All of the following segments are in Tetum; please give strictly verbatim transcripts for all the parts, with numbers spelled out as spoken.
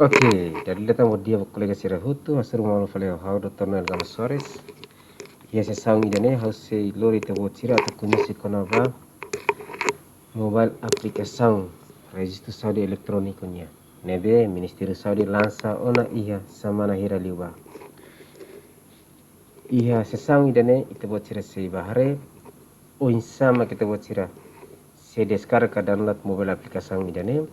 Oke, dala ida tan, bom dia ba kolega sira hotu, hasoru malu fali ho ha'u, doutór Noel Gama Soares. Iha sesaun ida-ne'e ha'u sei lori ita-boot sira atu koñese kona-ba mobile aplikasaun rejistu saúde eletróniku nian ne'ebé Ministériu Saúde lansa ona iha semana hira liubá. Iha sesaun ida-ne'e ita-boot sira sei bá haree oinsá mak ita-boot sira sei deskarga ka download mobile aplikasaun ida-ne'e,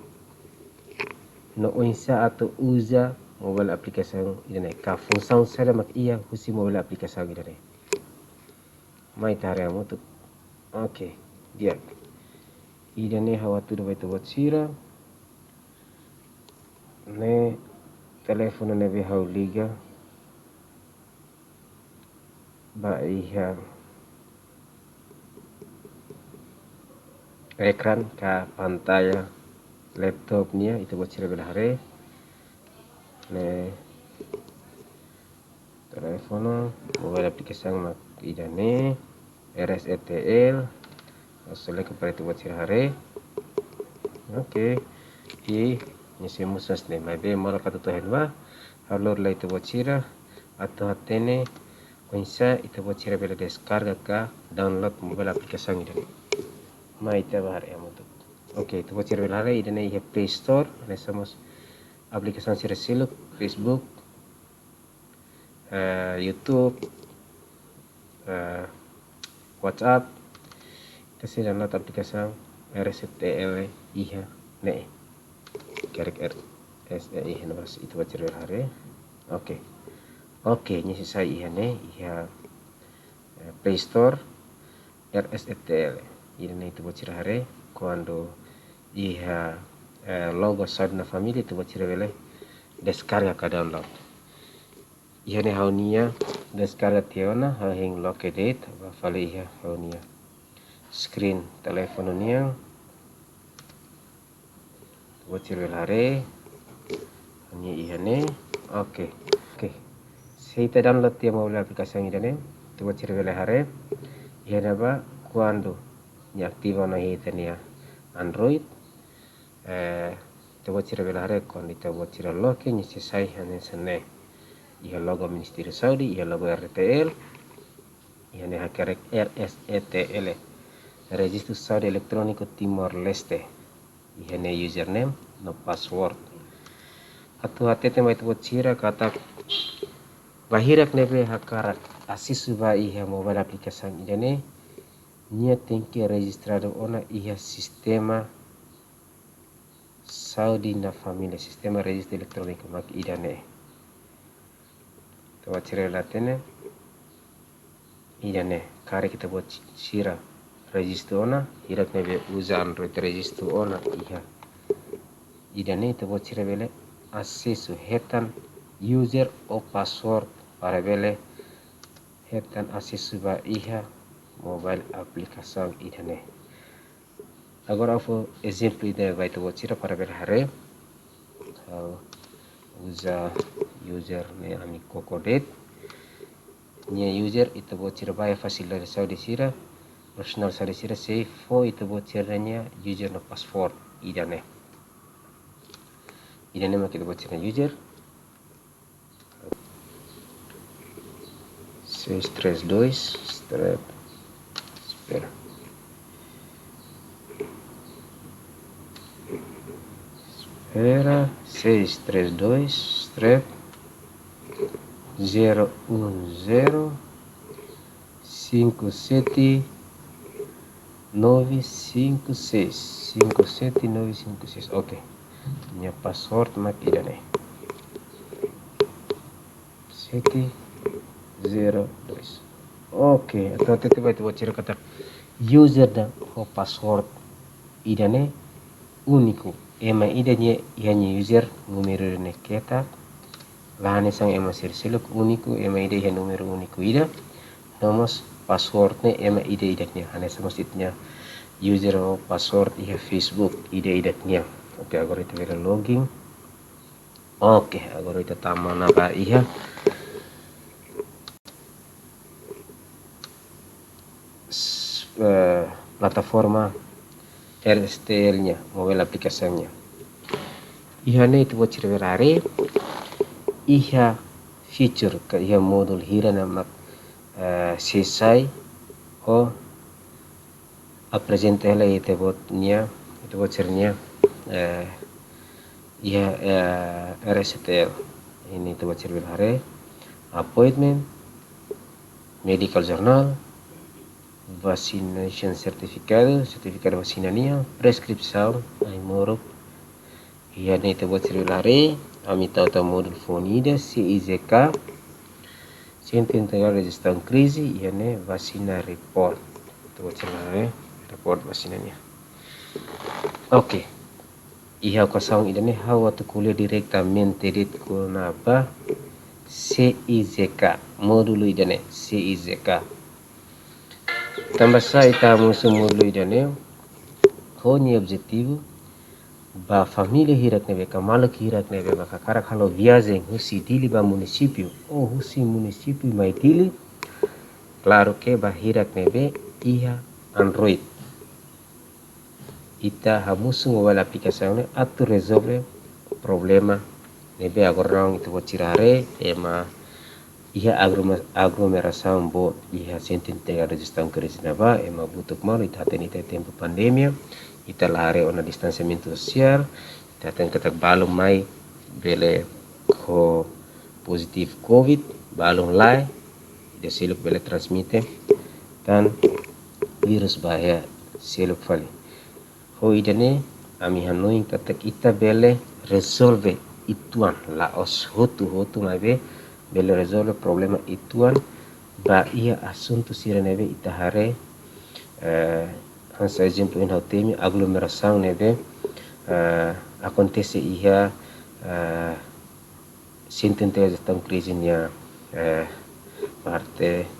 no oinsá atu uza mobile aplikasaun ida-ne'e, ka funsaun saida mak iha husi mobile aplikasaun ida-ne'e. Mai ita haree hamutuk. Oke, di'ak. Ida-ne'e ha'u hatudu ba ita-boot sira. Ne'e telefone ne'ebé ha'u liga ba iha ekran ka pantalla laptop nian, ita-boot sira bele haree. Ne'e telefone, mobile aplikasaun mak ida-ne'e, R S E T L. Ha'u select para ita-boot sira haree. Oke. I nia sei mosu hanesan ne'e, maibé modo ka tutu hen ba, ha'u lori lai ita-boot sira atu hatene oinsá ita-boot sira bele deskarga ka download mobile aplikasaun ida-ne'e. Mai ita bá haree hamutuk. Oke, ita-boot sira bele haree ida-ne'e iha Play Store, hanesan mós aplikasaun sira seluk, Facebook, eh, YouTube, eh, WhatsApp. Ita sei download aplikasaun R S E T L iha ne'e. Hakerek R S E T L iha ne'ebá, ita-boot sira bele haree. Oke. Oke, nia sei sai iha ne'e, iha, eh, Play Store, R S E T L. Ida-ne'e ita-boot sira haree, kuandu iha, eh, logo Saúde na Família, ita-boot sira bele deskarga ka download. Iha ne'e ha'u-nia deskarga tiha ona, ha'u hein loke de'it, bá fali iha ha'u-nia screen telefone nian. Ita-boot sira bele haree. Nia iha ne'e. Oke. Oke. Se ita download tiha mobile aplikasaun ida-ne'e, ita-boot sira bele haree. Iha ne'ebá, kuandu nia ativa ona iha ita-nia Android, eh, ita-boot sira bele haree kuandu ita-boot sira loke, nia sei sai hanesan ne'e. Iha logo Ministériu Saúde, iha logo R S E T L, iha ne'e hakerek R S E T L. Rejistu Saúde Eletróniku Timor-Leste. Iha ne'e username no password. Atu hatete mai ita-boot sira katak bainhira ne'ebé hakarak asesu ba iha mobile aplikasaun ida-ne'e, nia tenke rejistradu ona iha sistema Saúde na Família, sistema rejistu eletróniku mak ida-ne'e. Ita-boot sira bele hatene, ida-ne'e, karik ita-boot sira rejistu ona, hirak ne'ebé uza Android rejistu ona iha ida-ne'e, ita-boot sira bele asesu, hetan user ou password para bele hetan asesu ba iha mobile aplikasaun ida-ne'e. Agora ha'u fó ezemplu ida ba ita-boot sira para bele haree. Ha'u uza user ne'e ami koko de'it. Nia user, ita-boot sira bá iha fasilidade saúde sira, profisionál saúde sira sei fó ita-boot sira-nia user no password ida-ne'e. Ida-ne'e mak ita-boot sira user. Seis três dois, strep. Espera. Espera, seis três dois, strep, zero um zero, cinco sete nove cinco seis, cinco sete nove cinco seis. Oke. Nia password mak ida-ne'e. Sete zero dois. Oke, atu hatete ba ita-boot sira katak user no password ida-ne'e úniku. Ema ida nia, iha nia user númeru ida-ne'e keta. La hanesan ema sira seluk, úniku, ema ida iha númeru úniku ida. No mós password ne'e ema ida ida-nia. Hanesan mós ita-nia user ou password iha Facebook ida ida-nia. Oke, agora ita bele login. Oke, agora ita tama ona ba iha s-, eh, plataforma R S T L nian, mobile application nian. Iha ne'e ita-boot sira bele haree, iha feature ka iha módulu hira ne'ebé mak, eh, sei sai ho aprezenta hela ita-boot nia, ita-boot sira-nia, eh, iha, eh, R S T L. Iha ne'e ita-boot sira bele haree appointment, medical journal, vaccination certificado, sertifikadu vasina nian, preskrisaun, ai-moruk. Iha ne'e ita-boot sira bele haree, ami tau tan módulu foun ida, C I J K, Centro Integrado de Gestão Crise, iha ne'e vacina report. Ita-boot sira bele haree, report vasina nian. Oke. Iha okazaun ida-ne'e ha'u atu ko'alia diretamente de'it kona-ba C I J K, módulu ida-ne'e, C I J K. Tanbasá ita hamosu módulu ida-ne'e, ho nia objetivu, ba família hirak ne'ebé ka maluk hirak ne'ebé maka hakarak halo viajen husi Dili ba munisípiu, ou husi munisípiu mai Dili, klaru ke ba hirak ne'ebé iha Android. Ita hamosu mobile application ne'e atu rezolve problema ne'ebé agora daudaun ita-boot sira haree ema iha aglome-, aglomerasaun boot iha Centro Integrado de Gestão Crise ne'ebá, ema butuk malu, ita hatene iha tempu pandemia, ita la haree ona distansiamentu sosiál, ita hatene katak balun mai bele ho pozitivu covid, balun lae, ida seluk bele transmite tan vírus ba iha seluk fali. Ho ida-ne'e, ami hanoin katak ita bele rezolve uitoan, la'ós hotu-hotu maibé bele rezolve problema uitoan ba iha asuntu sira ne'ebé ita haree, eh, hanesan ezemplu ohin ha'u temi aglomerasaun ne'ebé, eh, akontese iha, eh, Centro Integrado de Gestão Crise nia, eh, parte,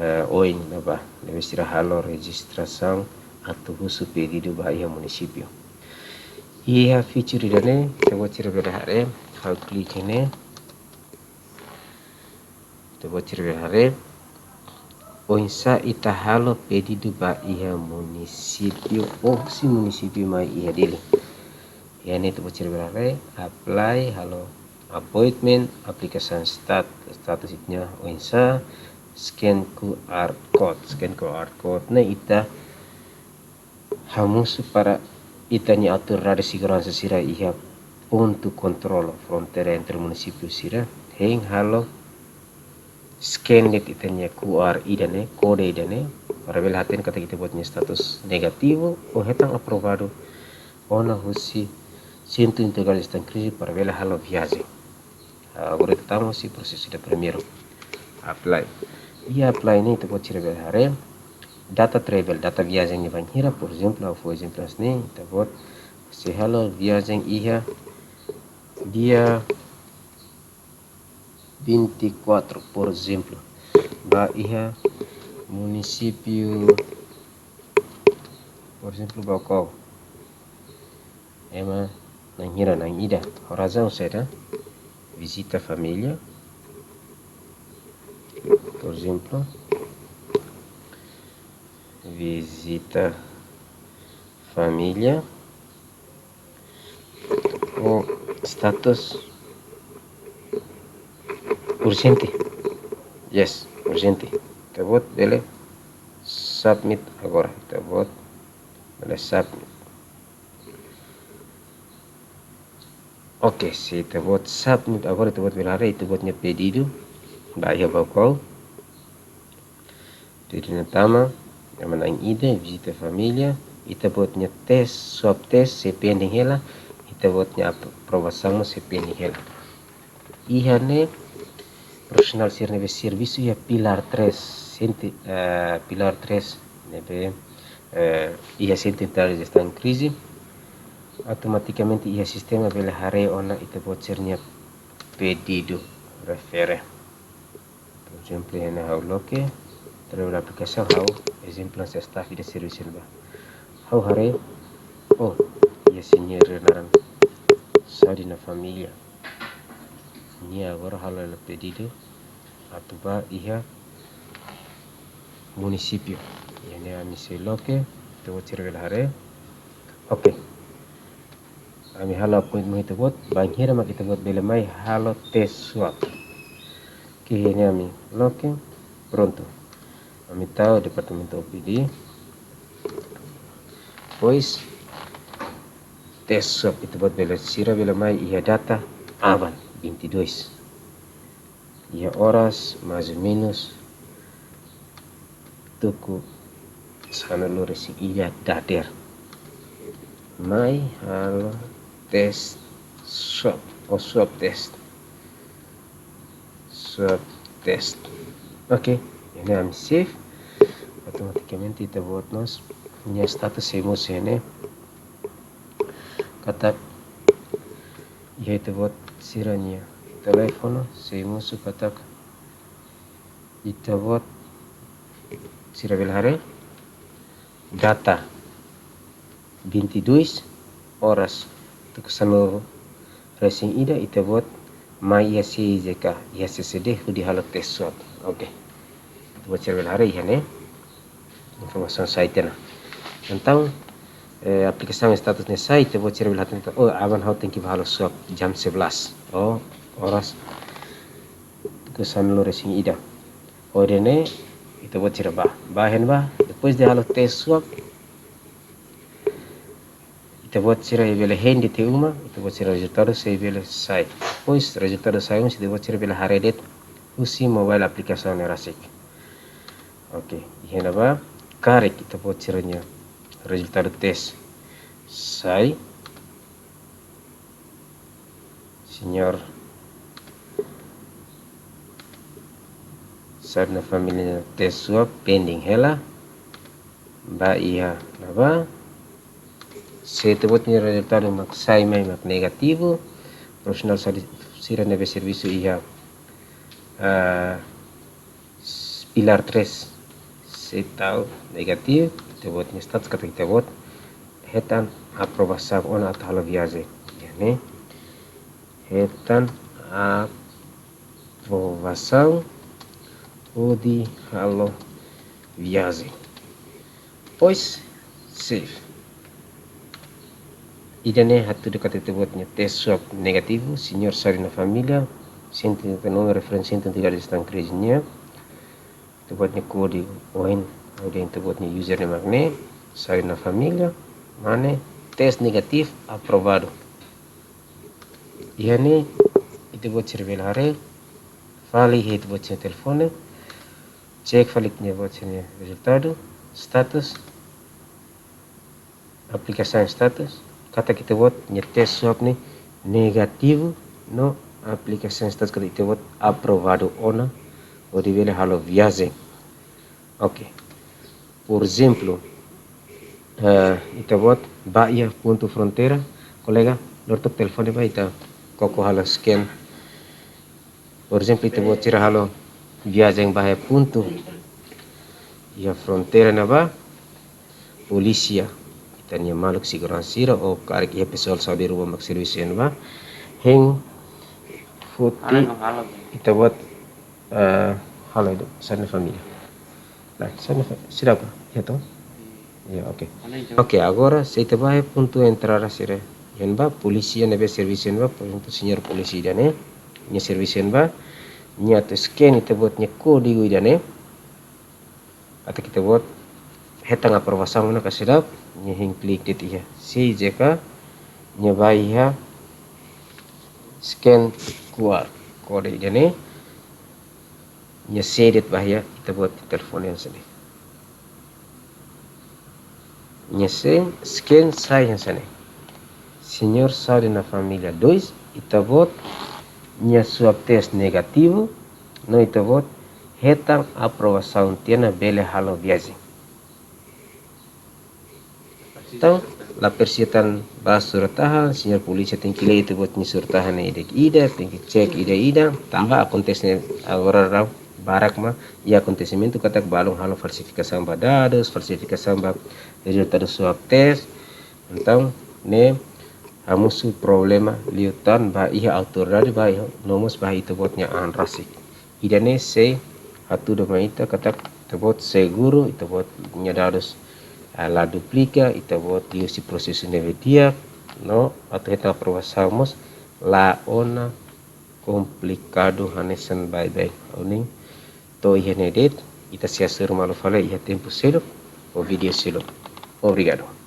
eh, oin ne'ebá, ne'ebé sira halo rejistrasaun atu husu pedidu ba iha munisípiu. Iha feature ida-ne'e, ita-boot sira bele haree, ha'u klik iha ne'e. Ita-boot sira bele haree, oinsá ita halo pedidu ba iha munisípiu, ou husi munisípiu mai iha Dili. Iha ne'e ita-boot sira bele haree, apply, halo appointment, aplikasaun stat-, status ita-nia oinsá, scan Q R code, scan Q R code ne'e ita hamosu para ita-nia autoridade seguransa sira iha pontu kontrolu fronteira entre munisípiu sira, hein halo scan de'it ita-nia Q R ida-ne'e, kode ida-ne'e, para bele hatene katak ita-boot nia status negativu ou hetan aprovadu ona husi Centro Integrado de Gestão Crise para bele halo viajen. Ah, agora ita tama husi prosesu ida primeiru. Apply. Iha apply ne'e ita-boot sira bele haree data travel, data viajen nia bainhira, por ezemplu, ha'u fó ezemplu hanesan ne'e, ita-boot sei halo viajen iha dia vinte e quatro, por ezemplu, ba iha munisípiu, por ezemplu, Baucau. Ema na'in-hira, na'in-ida, ho razaun saida? Vizita família, por ezemplu, vizita família, ou status urjente. Yes, urjente. Ita-boot bele submit agora. Ita-boot bele submit. Oke, se ita-boot submit agora, ita-boot bele haree ita-boot nia pedidu ba iha Baucau. Pedidu nia tama, ema na'in-ida, vizita família, ita-boot nia tes, swab tes, sei pending hela, ita-boot nia ap-, aprovasaun mós sei pending hela. Iha ne'e, profisionál sira ne'ebé servisu iha pilar três, sente-, eh, pilar três, ne'ebé, eh, iha Centro Integrado de Gestão Crise, automatikamente iha sistema bele haree ona ita-boot sira-nia pedidu refere. Por ezemplu, iha ne'e ha'u loke, travel application ha'u, ezemplu, hanesan staff ida servisu ne'ebá. Ha'u haree, oh, iha señór naran Saudina Família. Nia agora halo hela pedidu atu bá iha munisípiu. Iha ne'e ami sei loke, ita-boot sira bele haree. Oke. Ami halo appointment ho ita-boot, bainhira mak ita-boot bele mai halo tes swab. Oke, iha ne'e ami loke, prontu. Ami tau departamentu O P D. Depois, tes swab ita-boot bele, sira bele mai iha data aban, vinte e dois. Iha oras, mais ou menus, tuku sanulu-resin-ida dadeer. Mai halo tes swab, ou swab test. Swab test. Oke, iha ne'e ami save. Automatikamente ita-boot mós nia status sei mosu iha ne'e. Katak iha ita-boot sira-nia telefone sei mosu katak ita-boot, sira bele haree, data vinte e dois, oras tuku sanulu-resin-ida, ita-boot mai iha C I J K, iha C C D, hodi halo tes swab. Oke. Ita-boot sira bele haree iha ne'e. Informasaun sai tiha ona. Entaun, eh, aplikasaun status ne'e sai, ita-boot sira bele hatene, oh, aban ha'u tenke bá halo swab jam sebelas. Oh, oras tuku sanulu-resin-ida. Hodi ne'e, ita-boot sira bá. Bá iha ne'ebá, depois de halo tes swab, ita-boot sira bele hein de'it iha uma, ita-boot sira rezultadu sei bele sai. Depois rezultadu sai, ita-boot sira bele haree de'it husi mobile aplikasaun ne'e rasik. Oke, iha ne'ebá, karik ita-boot sira-nia rezultadu tes sai. Señór Saúde no Família tes swab pending hela. Bá iha ne'ebá. Se ita-boot nia rezultadu mak sai mai mak negativu, profisionál saúde sira ne'ebé servisu iha, ah, pilar três, se tau negativu, ita-boot nia status katak ita-boot hetan aprovasaun ona atu halo viajen. Iha ne'e, hetan aprovasaun hodi halo viajen. Depois, save. Ida-ne'e hatudu katak ita-boot nia tes swab negativu, Señór Saúde no Família, cento e oitenta e nove, referénsia cento e oitenta e nove de Tancredi nian. Ita-boot nia kódigu, ohin, ha'u dehan ita-boot nia username mak ne'e, Saúde no Família, mane, tes negativu, aprovadu. Iha ne'e, ita-boot sira bele haree, fali iha ita-boot sira-nia telefone, cek fali ita-boot sira-nia rezultadu, status, aplikasaun status, katak ita-boot nia tes swab ne'e negativu, no aplikasaun status katak ita-boot aprovadu ona, hodi bele halo viajen. Oke. Por ezemplu, eh, ita-boot bá iha pontu fronteira, kolega, lori took telefone bá, ita koko halo scan. Por ezemplu, ita-boot sira halo viajen bá iha pontu iha fronteira ne'ebá, polísia, ita-nia maluk seguransa sira, ou karik iha pesoál saúde ruma mak servisu iha ne'ebá, hein foti ita-boot, eh, halo ida, Saúde no Família. Nah, Saúde no Fa-, sira apa? Ya, toh? Ya, oke. Oke, agora, se ita bá iha pontu entrada sira iha ne'ebá, polísia ne'ebé servisu iha ne'ebá, por ezemplu, señór polísia ida-ne'e, nia servisu iha ne'ebá, nia atu scan ita-boot nia kódigu ida-ne'e, katak ita-boot hetan aprovasaun ona ka seidauk, nia hein klik de'it iha C I J K, nia bá iha scan Q R code ida-ne'e, nia scan de'it bá iha ita-boot telefone hanesan ne'e. Nia scan, scan sai hanesan ne'e. Señór Saúde no Família dois, ita-boot nia swab test negativu, no ita-boot hetan aprovasaun tiha ona bele halo viajen. Entaun, la presiza tan bá surat tahan, señór polísia tenke lee ita-boot nia surat tahan ne'e ida-ida, tenke cek ida-ida, tanba akontese agora rau barak mak iha akontesimentu katak balun halo falsifikasaun ba dadus, falsifikasaun ba rezultadu swab test. Entaun, ne'e hamosu problema liután ba iha autoridade, ba iha, no mós ba ita-boot nia an rasik. Ida-ne'e sei hatudu mai ita katak ita-boot seguru, ita-boot nia dadus, ah, la duplika, ita-boot liu husi prosesu ne'ebé di'ak, No atu hetan aprovasaun mós la ona komplikadu hanesan baibain. Ha'u hanoin to'o iha ne'e de'it, ita sei hasoru malu fali iha tempu seluk, ou vídeo seluk. Obrigadu.